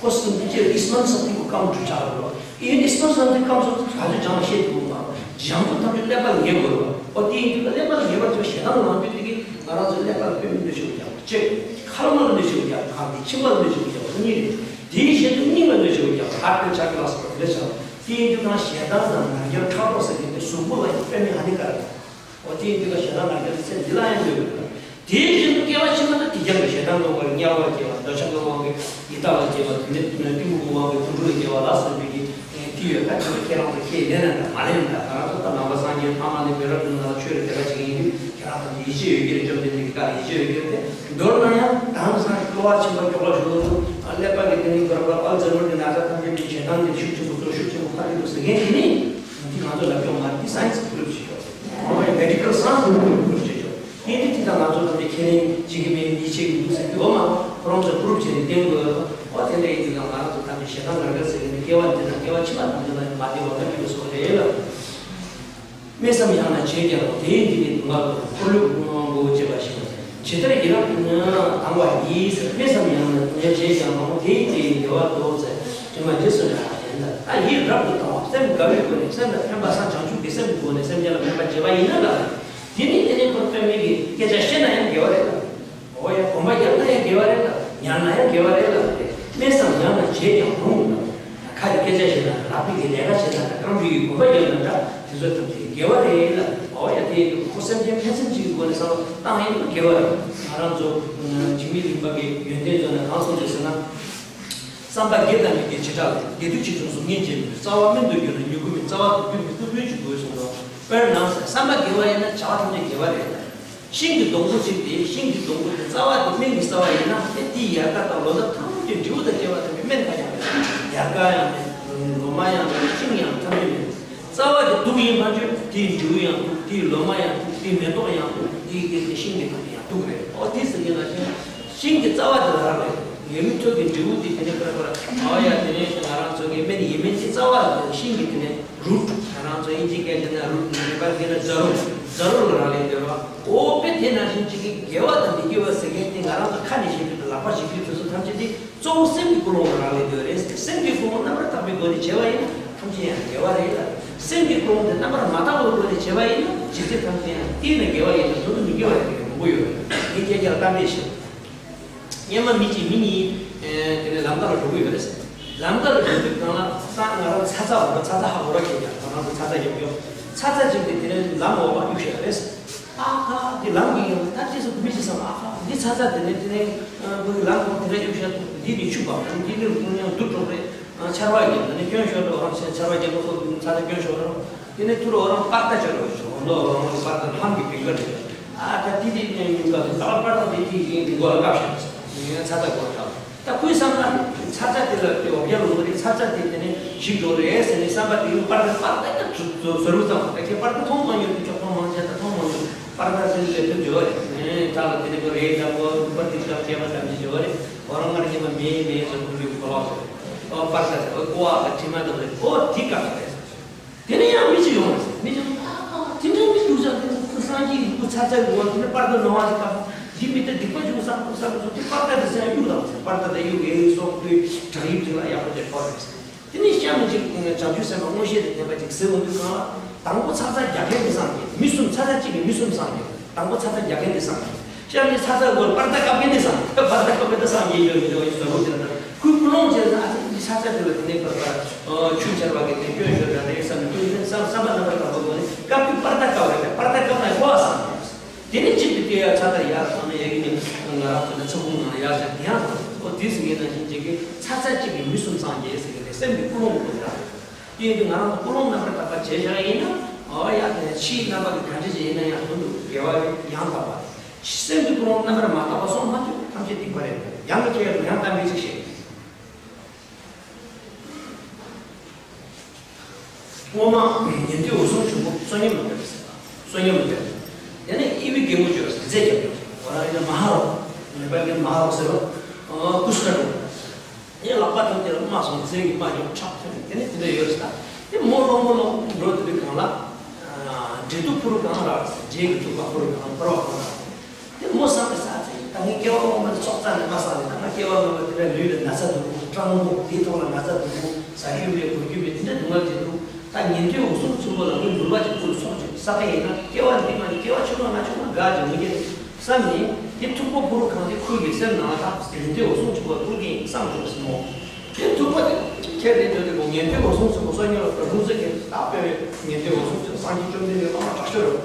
ཁོ་སུ་འདི་ཅེར་ཨིས་མན་སང་ཏི་ཁོ་ཀམ་ཀྲུ་ཆགས་རེད་བ། ཨིན་ཨིས་མན་སང་ཏི་ཀམ་སོང་ཙང་ག་ཚོད་སྦྱང་བ་ཤེས་ཐུབ་མ་རེད། སྦྱང་རྒྱུ་ཐམས་ཅད་ཀླད་པ་ལ་ངེས་དགོས་རེད་བ། ཨོ་དེ་ཡིན་དུས་ཀླད་པ་ལ་ངེས་པར་བྱས་ཞེ་སྡང་ལངས་དུས་དེ་གིས་ང་རང་ཚོའི་ཀླད་པ་ལ་དཔེ་མི་སྣོད་ཆེ་བོ་རྒྱག་པ་གཅིག་ཁ་ལོ་མ་ལ་སྣོད་ཆེ་བོ་རྒྱག་པ་གང་དེ། ཁྱིམ་པ་ལ་སྣོད་ཆེ་བོ་རྒྱག་པ་གཉིས་རེད། དེའི་གཞན་དུ་སྙིང་ལ་གནོད་བྱེད་པ་རྒྱག་པ། ཧར་ཊི་ཕེལ་ཆགས་ཀྱི་ལ་སོགས་དེ་འདྲ་ཆགས། དེ་ཡིན་དུས་ཀྱང་ཞེ་སྡང་དང་ང་རྒྱལ་ཕྲག་དོག་ཟེར་མཁན་དེ་གཟུགས་པོ་ལ་ཡང་དཔེ་མི་ཧ་ནི་ག་རེ། འོ་དེ་ཡིན་དུས་ཀྱང་ཞེ་སྡང་ང་རྒྱལ་དེ་ཚེ་འདི་ལ་ཡང་ཡོད་པ་རེད། དེའི་བཞིན་དུ་སྐྱེ་བ་ཕྱི་མ་ལ་དེ་རྐྱང་གི་ཞེ་སྡང་འགྲོ་བར། དམྱལ་བར་སྐྱེ་བ། འདོད་ཆགས་ཀྱི་དབང་གིས་ཡི་དྭགས་ལ་སྐྱེ་བ། དེ་ནས་གཏི་མུག་གི་དབང་གིས་དུད་འགྲོ་ལ་སྐྱེ་བ་ལ་སོགས་པའི་གི་དེ་ཡོད། ད་དེ་ཚོ་ཁྱེད་རང་ཚོ་ཁས་ལེན་ན་འདྲ་མ་ལེན་ན་འདྲ། ང་རང་ཚོ་ད་ནང་པ་སངས་རྒྱས་ཕ་མ་ནས་བོད་རབས་ཀྱི་ནང་ལ་ཆོས་ལ་དད་པ་བྱེད་མཁན་ཡིན་དུས། ཁྱེད་རང་ཚོ་ཡིད་ཆེས་ཡོད་ཀྱི་རེད། བཅོམ་ལྡན་འདས་ཀྱི་བཀའ་ལ་ཡིད་ཆེས་ཡོད་ཀྱི་རེད་དེ། མདོར་ན་ཡང་དེང་སང་སྐྱེ་བ་ཕྱི་མ་མགྱོགས་པ་ཞུ་ལོ་ཚོ། ཨ་ ཀླད་པ་གི་སྟེང་ནས་ཁོ་རང་ཨལ་ཛའི་མར་གྱི་ན་ཚ་ཐམས་ཅད་ཀྱི་ཞེ་སྡང་གི་ཤུགས་ཆེན་པོ་ཚོ་ཤུགས་ཆེན་པོ་འཕར་གྱི་འདུག་ཟེར་མཁན་དེ་ནི་འདི་ང་ཚོ་ལབ་ཀྱོག་མ་རེད། འདི་སའེན་སི་པུ་རུབ་བྱེད་ཆོག་ཨོ་ཡ་མེ་ཌི་ཀལ་སའེན་སི་པུ་རུབ་བྱེད་ཆོག་ཨེ་འདི་དེ་དང་ང་ཚོ་ཐམས་ཅད་ཁས་ལེན་བྱེད་ཀྱི་མེད། ཡིད་ཆེས་ཀྱི་འདུག་ཟེར་གྱི་ཡོད་མ་རེད། ཁོ་རང་ཚོ་པུ་རུབ་བྱས་ནས་བསྟན་དགོས། ཨོ་དེ་འདྲ་ཡིན་དུས་ཀྱང་ང་རང་ཚོ་ཐམས་ཅད་ཞེ་སྡང་ངར་འགར་ཟེར་གྱི་ནི་སྐྱེ་བ་འདི་དང་སྐྱེ་བ་ཕྱི་མ་ཐམས་ཅད་ལ་ཡང་མ་བདེ་བ་མ་སྐྱིད་པ་སོགས་རེད་ལ། སྨྲས་སམ་ཡང་ན་བྱས་ཀྱང་རུང་དེའི་འདི་ནི་དུ་མ་འཁོར་ལོས་མགོ་བོ་བཅད་པ་ཞིག་ཇི་ལྟར་ཡི་རང་དང་བ་ཡིས། སྨྲས་སམ་ཡང་ན་བྱས་ཀྱང་རུང་དེའི་དེའི་དགེ་བ་དོ་ཟེར་དྲི་མ་རྗེས་སུ་འབྲང་བ་ཡིན་ལ། ད་ཡིད་རབ་ཏུ་དང་བ་སེམས་དགའ་བའི་སྒོ་ནས་སེམས་ལ་ཕན་པ་སངས་བྱང་ཆུབ་ཀྱི་སེམས་ཀྱི་སྒོ་ནས་སེམས་ཅན་ལ་ཕན་པ་བྱེད་པ་ཡིན་ན་ལ། དེ་ནི་དེ་ནས་འཁོར་པའི་མི་གི་སྐད་ཆ་བཤད་ན་ཡང་དགེ་བ་རེད་ལ། འོ་ཡ་གོམ་པ་རྒྱབ་ན་ཡང་དགེ་བ་རེད་ལ། ཉར་ན་ཡང་དགེ་བ་རེད་ལ། སྨྲས་སམ་ཡང་ན་བྱས་ཀྱང་རུང་། ཁ་གི་སྐད་ཆ་བཤད་ན་ལག་པའི་གི་ལས་ཀ་བྱེད་ན་རྐང་གྲུ་ཡི་གོམ་པ་རྒྱབ་ན་འདྲ། དེ་ཚོ་ཐམས་ཅད་དགེ་བ་རེད་ལ། འོ་ཡ་དེ་ཁོ་སེམས་ཅན་ཕན་སེམས་ཅིག་གི་སྒོ་ནས་བསམ་བློ་བཏང་ཡིན་ན་དགེ་བ་རེད། ང་རང་ཚོ་འཇིགས་མེད་གླིང་པ་གི་ཡོན་ཏན་ཚོ་ནས་གང་གསུངས་ཡོད་ཟེར་ན། བསམ་པ་དགེ་དང་མི་དགེ་བྱེ་བྲག་ལས། དགེ་སྡིག་ཆེ་ཆུང་གསུམ་ངེས་འབྱེད་མིན། རྩ་བ་སྨིན་དུ་གྱུར་ན་མྱུ་གུ་སྨིན། རྩ་བ་དུ་གྱུར་མི་ཐུབ་སྨོས་ཅི་དགོས་གསུངས་སོ། དཔེར་ན་བསམ་པ་དགེ་བ་ཡིན་ན་བྱ་བ་ཐམས་ཅད་དགེ་བ་རེད། ཤིང་གི་སྡོང་པོ་གཅིག་སྟེ། ཤིང་གི་སྡོང་པོ་དེ་རྩ་བ་དེ་སྨན་གྱི་རྩ་བ་ཡིན་ན། དེ་དེའི་ཡལ་ག་དང་ལོ་འདབ་ཐམས་ཅད་འབྲས་བུ་དང་བཅས་པ་ཐམས་ཅད་སྨན་ཁ་ཡང་མེད། ཡལ་ག་ཡང་མེད། ལོ་མ་ཡང་མེད། ཤིང་ཡང་ཐམས་ཅད་མེད། རྩ་བ་དེ་དུག་ཡིན་པ་ཆོས་དེའི་འབྲས་བུ་ཡང་དུག་དེའི་ལོ་མ་ཡང་དུག་དེའི་མེ་ཏོག་ཡང་དུག་དེའི་སྐད་དེ་ཤིང་གི་ཐམས་ཅད་ཡང་དུག་རེད། ཨོ་དེ་ཟེར་མཁན་ལ་ཤིང་ཤིང་གི་རྩ་བ་དེ་ལ་རག་ལས། ངེས་མེད་ཐོག་གི་འབྲས་བུ་དེ་དེ་ནས་ཁོ་ར་ཁོ་ར་ཨོ་ཡ་དེ་ནས་ང་རང་ཚོ་གི་སྨན་ཡིན་མིན་དེ་རྩ་བ་ཤིང་གི་དེ་ནས། རུཊ། ང་རང་ཚོ་དབྱིན་ཇིའི་སྐད་བརྗོད་ན་རུཊ། ནེ་པ་ལི་སྐད་ན་རྫ་རོ། རྫ་རོ་ལ་རག་ལས་ཡོད་རེད་བ། ཨོ་དཔེ་དེ་ནང་བཞིན་གཅིག་གི་དགེ་བ་དང་མི་དགེ་བ་ཟེར་མཁན་དེ་ང་རང་ཚོ་ཁ་ནས་བཤད་རྒྱུ་དང་ལག་པ་བྱེད་རྒྱུ་དེ་ཚོ་ཐམས་ཅད་དེ་གཙོ་བོ་སེམས་ཀྱི་ཀུན་སློང་ལ་རག་ལས་ཡོད་རེད། སེམས་ཀྱི་ཀུན་སློང་རྣམ་པར་དག་པའི་སྒོ་ནས་བྱས་པ་ཡིན་ན་ཐམས་ཅད་ཡང་དགེ་བ་རེད་ལ། སེམས་ཀྱི་ཀུན་སློང་དེ་རྣམ་པར་མ་དག་པའི་སྒོ་ནས་བྱས་པ་ཡིན་ན་ཇི་སྲིད་ཐམས་ཅད་ཡང་དེ་ནི་དགེ་བ་ཡིན་ན་དོན་དུ་མི་དགེ་བ་ཡིན་པའི་མང་པོ་ཡོད་རེད། ངས་ཁྱེད་ཀྱང་གཏམ་དཔེ་བཤད། སྔོན་མ་མི་གཅིག་མི་གཉིས། ཨེ། དེ་ནས་ལམ་ཁ་ལ་འགྲོ་གི་ཡོད་རེད་ཟེར། ལམ་ཁ་ལ་འགྲོ་དུས་སྒང་ལ་ས་ང་རང་ཚ་ཚ་འོ་ར་ཚ་ཚ་ཧ་འོ་ར་ཁྱེད་ཀྱང་ང་རང་ཚོ་ཚ་ཚ་ཡོང་ཡོང་། ཚ་ཚ་གཅིག་གིས་དེ་ནས་ལམ་འོག་ལ་གཡུག་བཞག་རེད་ཟེར། ཨ་ཁ་འདི་ལམ་གྱི་ཡོང་ད་ཅི་སོ་མི་ཅི་བསམ། ཨ་ཁ་འདི་ཚ་ཚ་དེ་ནས་དེ་ནས་ཨ་ཁོའི་ལམ་འོག་དེ་འདྲ་གཡུག་བཞག་འདི་ནི་ཆུ་བབ་འདི་ནི་ཁོང་ཡང་སྡུག་གྲོགས་རེད། ཨ་ཆར་པ་བརྒྱབ་ད་ནི་སྐྱོན་ཤོར་འགྲོ། ཨ་ཆར་པ་བརྒྱབ་པ་ཁོ་ཚ་ཚ་སྐྱོན་ཤོར་འགྲོ། དེ་ནས་ཐུར་འོ་རང་པར་ཏ་ཅོ་རོ་ཞོ་འོ་ནོ་རང་རང་པར་ཏ་ལྷམ་གྱི་བེང་ག་རེད། ཨ་ད་དེ་དེ་ནས་ཡུལ་ག་དུ་ད་པར་ཏ་དེ་དེ་ཡིན་དེ་མགོ་ལ་བཀབ་ཤག་ཡིན་ཚ་ད་མགོ་ལ་བཀབ། ད་ཁོའི་བསམ་ན་ཚ་ཚ་དེ་ལ་དེ་འོ་བརྒྱ་ལོང་རེད། ཚ་ཚ་དེ་དེ་ནས་ཞིག་འགྲོ་རེད་ཟེར་ནས་བསམ་པ་དེ་ཡུལ་པར་ཏ་པར་ཏ་ཡང་ཟོ་རུ་ཙམ་ད་ཁྱེད་པར་ཏ་མཐོང་མ་མྱོང་དེ་ཅོག་མཐོང་མང་ཆེ་ད་མཐོང་མ་མྱོང་པར་ཏ་ཟེར་ལས་དེ་འཇོ་རེད། ཨེ་ད་ལ་དེ་ནས་ཁོ་རེད་ད་ཁོ་པར་ཏ་དེ་ལ་སྐྱེ་བ་ཙམ་ཞིག་འཇོ་རེད། ཁོ་རང་ངར་སྐྱེ་བ་མེད་མེད་ཟེར་ཁོ་ལུས་ཁོ་ལག་ཟེར། ཨོ་པར་ཏ་ཟེར་ཨོ་ཀོ་བ་ལ་དྲི་མ་དང་རེད། ཨོ་དེ་བཀབ་རེད། དེ་ནས་ཡང་མི་གཅིག་ཡོང་བ་ཟེར། མི་གཅིག་ཨ་ཨ་དེ་འདྲ་མི་འདུག་ཟེར། དེ་ནས་ཁོ་སངས་རྒྱས་ཀྱི་སྐུ་ཚ་ཚ་གི་འོག་དེ་ནས་པར་ཏ་ནོར་བ་ཞིག་བཀབ། འདི་མི་ལྟ་སྡིག་པ་བྱུང་བསམ་ཁོ་བསམ་ཚོ་དེ་པར་ཏ་དེ་ཚེ་གཡུག་དང་ཟེར། པར་ཏ་དེ་གཡུག་གེ་སོགས་དུས་བྲག་ཡིབ་དེ་ལ་ཡག་པོ་དེ་ཕོག་རེད་ཟེར། དེ་ནས་གཤམ་གཅིག་བྱང་ཆུབ་སེམས་དཔའ་མངོན་ཤེས་དང་ལྡན་པ་ཅིག་ཟེར་འོང་དུས་གང་ལ་དང་པོ་ཚ་ཚ་རྒྱག་མཁན་དེ་སངས་རྒྱས། མི་གསུམ་ཚ་ཚ་གཅིག་གིས་མི་གསུམ་སངས་རྒྱས། དང་པོ་ཚ་ཚ་རྒྱག་མཁན་དེ་སངས་རྒྱས། གཤམ་གཅིག་ཚ་ཚ་གོ་པར་ཏ་བཀབ་མཁན་དེ་སངས་རྒྱས། པར་ཏ་བཀབ་མཁན་དེ་སངས་རྒྱས་ཡོད་མི་འདུག་ཡིན་ཟེར་བོ་དེ་ལ་ཁོའི་ཀུན་སློང་བྱས་ན་ཨ་ཙི་འདི་ཚ་ཚ་དེ་ལ་དེ་ནས་པར་པར་ཆུ་ཆར་བ་གི་དེ་སྐྱོན་ཤོར་ར་རེད་བསམ་ནས་ཀུན་སློང་བསམ་བསམ་པ་རྣམ་པར་དག་པ་གོ་ནས་བཀབ་དུས་པར་ཏ་བཀབ་རེད། པར་ཏ་བཀབ་ན་ཁོ་ཨ་སངས་རྒྱས། དེ་ནས་གཅིག་ཏུ་སྐྱེ་ཡ་ཚ་ད་ཡར་སོང་ན་ཡ་གི་ནི་ང་རང་ཚོ་ནི་ཚོགས་ཁང་ནང་ལ་ཡར་བཞག་དེ་ཡང་ཨོ་དེ་ཟིན་ངེས་ན་ཤིང་གཅིག་གི་ཚ་ཚ་གཅིག་གིས་མི་གསུམ་སངས་རྒྱས་ཟེར་གི་ནི་སེམས་ཀྱི་ཀུན་སློང་དུ་འདྲ། དེ་ཡིན་དུས་ང་རང་ཚོ་ཀུན་སློང་རྣམ་པར་དག་པ་བྱས་བཞག་ཡིན་ན་ཨོ་ཡ་དེ་ནས་ཕྱིའི་རྣམ་པ་གི་ག་འདྲ་ཞིག་ཡིན་ན་ཡང་དོན་དུ་དགེ་བ་ཡང་དག་པ་རེད། སེམས་ཀྱི་ཀུན་སློང་རྣམ་པར་མ་དག་པ་སོང་མ་ཐུབ་ཐམས་ཅད་སྡིག་པ་རེད། ཡང་ན་ཁྱེད་ཡང་གཏམ་དཔེ་ཅིག་བཤད། སྔོན་མ་ཉན་ཐོས་འོད་སྲུང་ཆེན་པོ་བསོད་སྙོམས་ལ་ཕེབས་ཟེར་བ། བསོད་སྙོམས་ལ་ཕེབས། དེ་ནས་ཨི་བི་རྒན་མོ་ཅོས་རྫས་རྒྱབ་ཡོང་། ཁོ་རང་ཡིན་ན་མ་ཧ་རོ། ནེ་པ་གི་མ་ཧ་རོ་ཟེར་བ། ཀུ་ཤ་རོ། དེ་ལག་པ་ཐམས་ཅད་ལ་རྨ་སོང་། རྫས་ཀྱི་རྨ་ཡོང་ཁྲག་ཐོན། དེ་ནས་དེ་འདྲ་ཡོད་ཟེར། དེ་མོ་ལོང་མོ་ལོང་འགྲོ་དེ་དུས་གང་ལ། འབྲས་ཐུག་ཕུ་རུ་གང་རག་ཟེར། འབྲས་ཀྱི་ཐུག་པ་ཕུ་རུ་གང་ཕུར་བ་གང་རག་ཟེར། དེ་མོ་བསམ་པའི་ས་ཚིགས་ད་ངའི་སྐྱེ་བ་སྔོན་མ་ཚོགས་རྩ་ནས་མ་བསགས་ནས་ད་ང་སྐྱེ་བ་སྔོན་མ་དེ་འདྲ་ལུས་ལ་ན་ཚ་འདུག་གོ། སྐྲག་སྣང་འདུག་དེའི་ཐོག་ལ་ན་ཚ་འདུག་གོ། ཟ་རྒྱུ་མེད་གོན་རྒྱུ་མེད་དེ་འདྲ་སྡུག་བསྔལ་ཅིག་འདུག་ད་ཉན་ཐོས་འོད་སྲུང་ཆེན་པོ་ལ་ངའི་འབུལ་བ་ཅིག་ཕུལ་ཚོགས་ཅིག་བསགས་མཁན་ཡིན་ན་སྐྱེ་བ་འདི་མ་ཡིན་སྐྱེ་བ་ཕྱི་མ་ང་ཆུང་མ་དགའ་ཅིག་མི་སྐྱེ་བསམ་ནས་དེ་ཐུག་པ་ཕུ་རུ་གང་དེ་ཁོའི་གི་སེམས་ནང་ལ་ད་ཉན་ཐོས་འོད་སྲུང་ཆེན་པོ་ཕུལ་གི་ཡིན་བསམ་བྱུང་ཟེར་མོ། དེ་ཐུག་པ་དེ་ཁྱེད་རེད་འདོད་དེ་གོ། ཉན་ཐོས་འོད་སྲུང་ཆེན་པོ་བསོད་སྙོམས་ལ་ལྷུང་བཟེད་ཀྱི་ད་དཔེ་བའི་ཉན་ཐོས་འོད་སྲུང་ཆེན་པོ་སངས་རྒྱས་བཅོམ་ལྡན་འདས་བླ་མ་དྲག་ཤོས་རེད།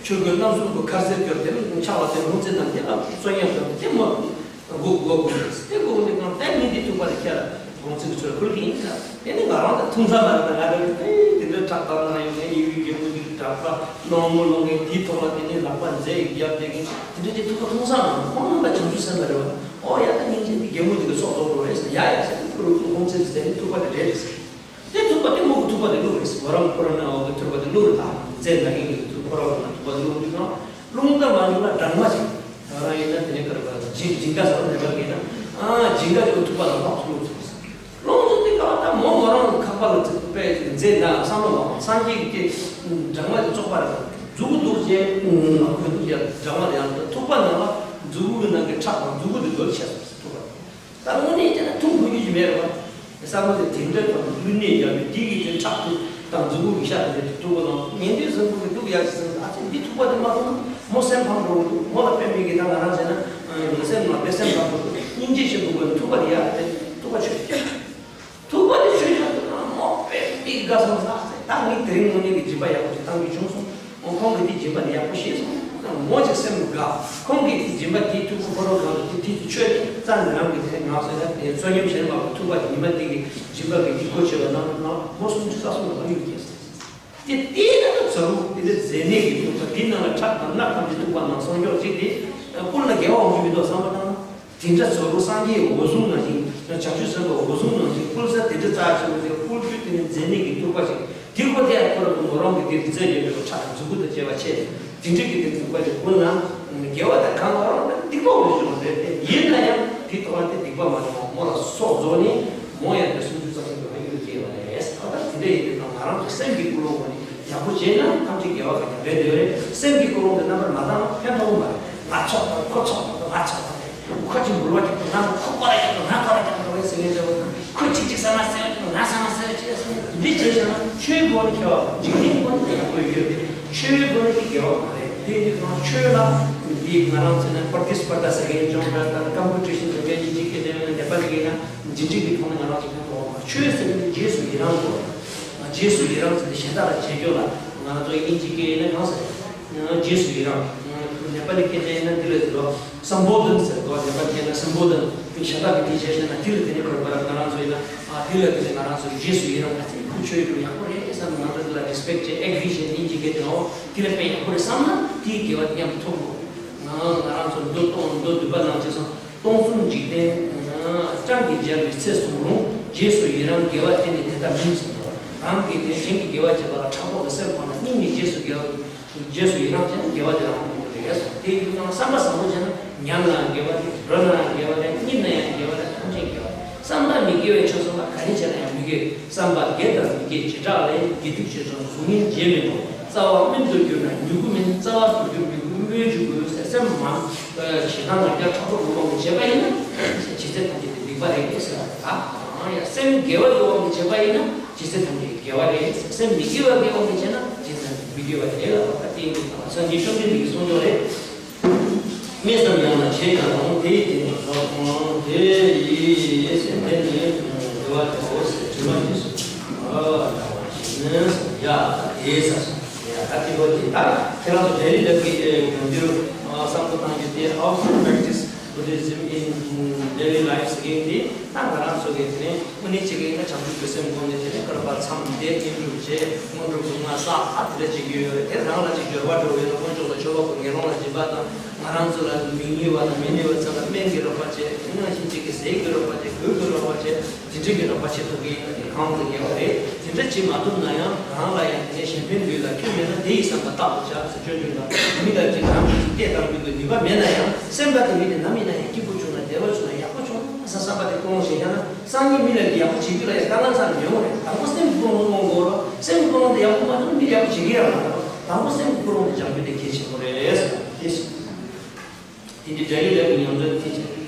ཆོས་གོས་རྣམ་གསུམ་གྱི་ཁ་ཟས་སྐྱོར་ཏེ་ཕྱག་ལ་དེ་ལྷུང་བཟེད་དང་དེ་ལ་བསོད་སྙོམས་སྐྱོར་ཏེ་དེ་མོ་སྒུག་སྒུག་སྒུག་དེ་སྒུག་ནས་གང་ལྟར་ཉིན་དེ་ཐུག་པ་དེ་ཁྱེད་ལ་ལྷུང་བཟེད་ཀྱི་ཚུལ་ཁུར་གྱི་ཡིན་ཟེར། དེ་ནི་ང་རང་ད་ཐུང་ས་མ་རེད། ད་ང་རང་ཨེ་དེ་འདྲ་དྲག་པ་ང་ཡོང་ངས་ཡི་བི་རྒན་མོ་འདི་དྲག་པ་ལོང་མོ་ལོང་ངས་དེའི་ཐོག་ལ་དེ་ནས་ལག་པ་མཛེས་ཡི་རྒྱབ་དེ་གིན་དེ་འདྲ་ཅིག་ཐུག་པ་ཐུང་ས་མ་རེད། ཁོང་རྣམ་པ་བྱང་ཆུབ་སེམས་དཔའ་རེད་བ། ཨོ་ཡ་ད་སྙིང་རྗེ་འདི་རྒན་མོ་འདི་གི་སྲོག་རྫོགས་འགྲོ་རེད་ཟེར། ཡ་ཡ་ཟེར་ཏེ་ཁོ་རང་ཚོ་ཧོམ་ཚེ་ཟེར་ནས་ཐུག་པ་དེ་རེད་ཟེར། དེ་ཐུག་པ་དེ་མོ་གི་ཐུག་པ་དེ་བླུགས་རེད་ཟེར། ཁོ་རང་ཁོ་རང་ནང་འོག་གི་ཐུག་པ་དེ་བླུགས་རེད། ད་མཛེ་ན་གིན་གི་ཐུག་ཁོ་རང་ནང་ཐུག་པ་དེ་བླུགས་འདུག་ན། རླུང་རྟ་མ་འཇུག་ན་སྦྲང་མ་ཅིག་ང་རང་ཡིན་ན་དེ་ནས་ཀར་པ་ཇིང་ཇིང་ག་ཟེར་བ་ནས་པར་གིན་ན། ཨ་ཇིང་ག་ཅིག་ཐུག་པ་ལ་ལོག་བླུགས་ཚུགས་ཟེར། རླུང་རྟ་དེ་ག་ད་མོ་མོ་རང་ཁ་པ་ལ་ཚིག་པས་མཛེ་ན་བསམ་བློ་མ་སངས་རྒྱས་ཀྱི་སྦྲང་མ་དེ་བཙོག་པ་རེད། མཛུ་གུ་འདུག་ཅེས་ཁོས་འདུག་ཅེས་སྦྲང་མ་དེ་ཡང་ཐུག་པ་ནང་ལ་མཛུ་གུ་གི་ནང་གི་ཁྲག་དང་མཛུ་གུ་དེ་རྡོལ་ཆེ་སོང་ཟེར་ཐུག་པ། ད་དངོས་གནས་བྱས་ན་ཐུག་དགོས་རྒྱུ་ཞིག་མེད་རེད་བ། བསམ་བློ་དེ་དེ་འདྲ་དང་བླུན་ནས་རྒྱབ་པའི་དེ་གི་དེ་ཁྲག་ཐུག་དང་མཛུ་གུ་གི་ཤ་དང་དེ་ཐུག་པ་དང་ངན་དུས་བཟང་པོ་གི་སྡུག་ཡག་ཅིག་བཟང་ཟེར། ཨ་ཙི་འདི་ཐུག་པ་དེ་མ་ཐུག་ན་མོ་སེམས་ཕམ་འགྲོ་གི་འདུག་མོ་ལ་ཕན་མེད་གི། ད་ང་རང་བྱས་ན་ང་སེམས་ང་པའི་སེམས་ཕམ་འགྲོ་གི་འདུག་སྙིང་རྗེ་ཆེན་པོ་དགོས་ན་ཐུག་པ་དེ་ཡག་རེད། ཐུག་པ་ཆོས་ཐུག་པ་དེ་ཆོས་ཆོས་ཐུག་ན་མོ་དཔེ་མི་དགའ་སོང་ཟེར། ད་ངས་དེ་རིང་དངོས་གནས་ཀྱི་སྦྱིན་པ་ཡག་པོ་ཞིག་བཏང་རྒྱུ་བྱུང་སོང་། ཁོང་གིས་དེ་སྦྱིན་པ་དེ་ཡག་པོ་ཤེས་སོང་། མོ་ཅིག་སེམས་དགའ། ཁོང་གིས་དེ་སྦྱིན་པ་དེ་ཐུགས་ཁོ་རང་གང་དུ་དེ་དེ་ཆོས་དེ་རྩ་ནས་རང་གི་དེ་ང་ཟེར་ན་དེ་བསོད་སྙོམས་གཞན་མ་གི་ཐུག་པ་དེ་ཉི་མ་དེ་གི་སྦྱིན་པ་གི་དེ་གོ་ཆོད་པ་ནང་ནང་མོ་སུམ་ཅུ་རྩ་གསུམ་ལ་ཡོད་ཀྱི། དེ་དེ་ན་ཚ་རུ་དེ་ལས་མཛེ་ནད་ཀྱི་ཐུག་པ་དེ་ནང་ལ་ཁྲག་དང་རྣག་ཐམས་ཅད་ཐུག་པ་ནང་སངས་རྒྱས་ཅིག་དེ་སྤུར་ན་དགེ་བ་འོང་རྒྱུ་མི་འདུག་བསམ་པ་བཏང་ན། དེ་འདྲ་ཚོར་བ་སངས་རྒྱས་འོད་སྲུང་ནང་བཞིན་བྱང་ཆུབ་སེམས་དཔའ་འོད་སྲུང་ནང་བཞིན་སྤུར་ས་དེ་འདྲ་རྩ་ཆེན་པོ་དེ་སྤུར་རྒྱུ་དེ་ནི་མཛེ་ནད་ཀྱི་ཐུག་པ་ཞིག་དེ་ཁོ་དེ་ཡང་ཁོ་རང་གི་ངོ་རང་གི་དེ་རི་རྩེ་ཡོད་པའི་ཁྲག་དང་མཛུ་གུ་དང་བཅས་པ་ཆེ། དེ་འདྲ་གི་དེ་ཐུག་པ་ཞིག་དགོས་ན་དགེ་བ་དང་གང་ལ་རང་དང་སྡིག་པ་འོས་ཤོང་རེད་དེ། ཡིན་ན་ཡང་དེ་ཐོག་ལ་དེ་སྡིག་པ་མ་བྱུང་བ་མོ་ལ་སྲོག་རྫོགས་ནས་མོ་ཡང་དེ་སུམ་ཅུ་རྩ་གསུམ་གྱི་ལྷ་ཡུལ་སྐྱེས་པ་རེད། ད་ལྟ་དེ་འདྲ་ཡིན་དུས་ད་ང་རང་ཚོ་སེམས་ཀྱི་ཀུན་སློང་ངོ་ནས། ཡག་པོ་བྱས་ན་ཐམས་ཅད་དགེ་བ་ག་རེ་རེད་དེ་རེད། སེམས་ཀྱི་ཀུན་སློང་དེ་རྣམ་པར་མ་བཏང་ན་ཕན་ཐོགས་མ་རེད། ང་ཚོགས་དང་ཁོ་ཚོགས་དང་ང་ཚོགས་དང་ཁོ་ཅིག་འབུལ་བ་རྒྱག་དང་ང་ཁོ་སྐོར་ར་རྒྱག་དང་ང་སྐོར་ར་རྒྱག་དང་བས་ཟེར་མཁན་འདྲ་བོ་དང་ཁོ་གཅིག་གཅིག་ཟ་མ་ཟེར་བ་ང་ཟ་མ་ཟེར་བ་ཅི་ཟེར་འདི་བྱས་བྱས་ན་ཆོས་སྒོ་ནས་ཁྱོད་འཇིག་རྟེན་སྒོ་ནས་ཡག་པོ་ཡོད་རེད། ཆོས་སྒོ་ནས་དགེ་བ་མ་རེད། དེ་ཡིན་དུས་ང་ཆོས་ལ་འདི་ང་རང་ཚོ་ན་པར་ཏིས་པར་ཏ་ཟེར་མཁན་ཅོང་ཁ་དང་ཀམ་པུ་ཊི་ཤན་ཟེར་མཁན་གྱི་གཅིག་གི་དེ་ནས་ནེ་པ་ལི་གི་ན། འཛིན་གྲྭ་གི་ཐོག་ནས་ང་རང་ཚོ་ཕན་ཐོགས་པ་ཆོས་ཟེར་ནས་རྗེས་སུ་ཡི་རང་དགོས། རྗེས་སུ་ཡི་རང་ཟེར་ནས་གཞན་དག་ལ་བྱེད་རྒྱུ་ལ་ང་ཚོ་དབྱིན་ཇི་སྐད་ཡིན་ན་གང་ཟེར། རྗེས་སུ་ཡི་རང་། ནེ་པ་ལི་སྐད་ཡིན་ན་འདི་ལ་ཟེར་རོ། སམ་བོ་དྷན་ཟེར་རོ། ནེ་པ་ལི་སྐད་ན་སམ་བོ་དྷན། གཞན་དག་གི་དེ་བྱས་ཤེ་ན་འདི་ལ་དེ་ནས་གོ་བར་ང་རང་ཚོ་ཡིན་ན་ཨ་འདི་ལ་དེ་ནས་ང་རང་ཚོ་རྗེས་སུ་ཡི་རང་ཨ་ཙི་ཁུ་ཆོས་རྒྱུ་ཡག་པོ་རེད་བསམ། ང་ཚོ་འདི་ལ་རི་སི་པེག་ཅེ་ཨེ་གྷི་རི་ཤེ་ནི་དབྱིན་ཇི་སྐད་དེ་འོ་འདི་ལ་དཔེ་ཡག་པོ་རེད་བསམ་ན་དེའི་དགེ་བ་དེ་མཉམ་དུ་ཐོབ་དགོས། ང་ང་རང་ཚོ་མདོ་སྟོང་མདོ་བསྡུས་པ་ནང་བྱས་སོང་། སྟོང་གསུམ་འཇིག་རྟེན་བྱང་གི་རྒྱལ་བའི་ཚེ་གཟུང་རུང་། རྗེས་སུ་ཡི་རང་དགེ་བ་དེ་ནི་དེ་ལྟ་མིན་ཟེར། རང་གིས་དེ་གཞན་གྱི་དགེ་བ་བྱེད་པ་ལ་ཕྲག་དོག་གི་སེམས་སྤངས་ན་སྙིང་ནས་རྗེས་སུ་དགེ་བ་རྗེས་སུ་ཡི་རང་བྱས་ན་དགེ་བ་དེ་རང་དགོས་ཀྱི་རེད་ཟེར། དེ་ཡིན་ཙང་བསམ་པ་བཟང་པོ་བྱས་ན་ཉམས་ལ་ཡང་དགེ་བ་རེད། རོལ་ལ་ཡང་དགེ་བ་རེད། གཉིད་ན་ཡང་དགེ་བ་རེད། ཐམས་ཅད་དགེ་བ་རེད། བསམ་པ་མི་དགེ་བའི་ཆོས་སོང་ན་ག་རེ་བྱས་ན་ཡང་མི་དགེ། བསམ་པ་དགེ་དང་མི་དགེ་བྱེ་བྲག་ལས། དགེ་སྡིག་ཆོས་སོང་གཟུགས་བརྙན་བརྗེད་མི་དགོས། རྩ་བ་སྨིན་དུ་གྱུར་ན་མྱུ་གུ་སྨིན། རྩ་བ་ཟུག་རྒྱུ་མྱུ་གུ་སྨིན་འཇུག་དགོས་ཟེར། སེམས་མང་ཞེ་སྡང་ང་རྒྱལ་ཕྲག་དོག་གི་དབང་གིས་བྱས་པ་ཡིན་ན་ཇི་སྲིད་ཐམས་ཅད་དེ་སྡིག་པ་རེད་ཟེར་བ་དང་། ཡང་སེམས་དགེ་བ་གི་དབང་གིས་བྱས་པ་ཡིན་ན་ཇི་སྲིད་ཐམས་ཅད་དགེ་བ་རེད་ཟེར། སེམས་མི་དགེ་བ་གི་དབང་གིས་བྱས་ན་ཇི་སྲིད་ཐམས་ཅད་མི་དགེ་བ་རེད་ལ། ད་དེ་ཡིན་དུས་ད་སངས་རྒྱས་བཅོམ་ལྡན་འདས་ཀྱི་གསུང་ཆོག་རེད། དམན་ཙམ་ཡང་ན་བྱས་ཀྱང་རུང་། དེ་ཡི་དེ་ནི་རྫོགས་དང་དེ་ཡི་ཟེར། དེ་ནི་འདུལ་བ་དེའོ་ཟེར། དྲི་མ་རྗེས་སུ་འབྲང་བ་ཞིག་ནི་ཡ་དེ་ས་སོ། ཡ་ད་དེ་བོ་དེ་ད་ཁྱེད་རང་ཚོ་daily life་གི་ཡོང་རྒྱུར་བསམ་བློ་བཏང་རྒྱུ་དེ། How to practice Buddhism in daily life་ཟེར་མཁན་དེ་ད་ང་རང་ཚོ་གི་དེ་ནི། དངོས་གནས་བྱེད་ཀྱི་ཡིན་ན་བྱང་ཆུབ་ཀྱི་སེམས་སྒོམ་ནས་དེ་ནས་བསྐལ་པ་མཚམས་བསྡད། བསྙེན་སྒྲུབ་བྱེད། སྔོན་འགྲོ་སྒོམ་ལྔ་བསགས། ཨ་དེ་འདྲ་བྱེད་ཀྱི་ཡོད་རེད། དེ་རང་ལ་ཅིག་འབྱོར་བ་འགྲོ་བའི་ལ་དཀོན་མཆོག་ལ་མཆོད་པ་ཕུལ། ངན་སློང་ལ་སྦྱིན་པ་དང་། ང་རང་ཚོ་ལ་མི་ཉེས་པ་དང་མི་ནུས་པ་ཚོ་ལ་སྨན་གྱི་རོགས་པ་བྱེད། དེ་ནང་བཞིན་ཅིག་གི་ཟས་ཀྱི་རོགས་པ་བྱེད། གོས་ཀྱི་རོགས་པ་བྱེད། དེ་འདྲ་གི་རོགས་པ་བྱེད་ཐུབ་ཀྱི་ཡིན་ན་དེ་གང་དུ་དགེ་བ་རེད། དེ་འདྲ་བྱེད་མ་ཐུབ་ན་ཡང་རང་ལ་ཡང་དེ་ནས་གཞན་ཕན་འདོད་ལ་ཁྱོད་མེད་ན་དེ་ཡི་བསམ་པ་རྟག་ཏུ་བྱ་ཟེར། སྤྱོད་འཇུག་ལ་མི་ལ་ཅིག་རང་གིས་ཅིག་བལྟས་བཏང་རྒྱུ་གི་ནུས་པ་མེད་ན་ཡང་སེམས་པ་དེ་མི་དེ་ནམ་ཡིན་ན་ཡང་སྐྱིད་པོ་བྱུང་ན་བདེ་བ་བྱུང་ན་ཡག་པོ་བྱུང་ན་བསམ་པ་དེ་ཀུན་སློང་བྱས་ཀྱང་ན། སང་ཉིན་མི་ལ་ཡག་པོ་བྱེད་རྒྱུ་ལ་ཡང་དཀའ་ངལ་ཙམ་ཡོང་རེད། དང་པོ་སེམས་ཀྱི་ཀུན་སློང་སློང་དགོས་རོགས། སེམས་ཀྱི་ཀུན་སློང་དེ་ཡག་པོ་མ་བྱུང་ན་མི་ལ་ཡག་པོ་བྱེད་ཀྱི་ཡང་མ་རེད། དང་པོ་སེམས་ཀྱི་ཀུན་སློང་དེ་སྦྱང་རྒྱུ་དེ་གལ་ཆེན་པོ་རེད་ཟེར་བ་དེ་ཞིག་དེ་འདི་འབྲས་ཡོད་ལས་ཀྱི་ཉམས་འདོན་དེ་བྱས།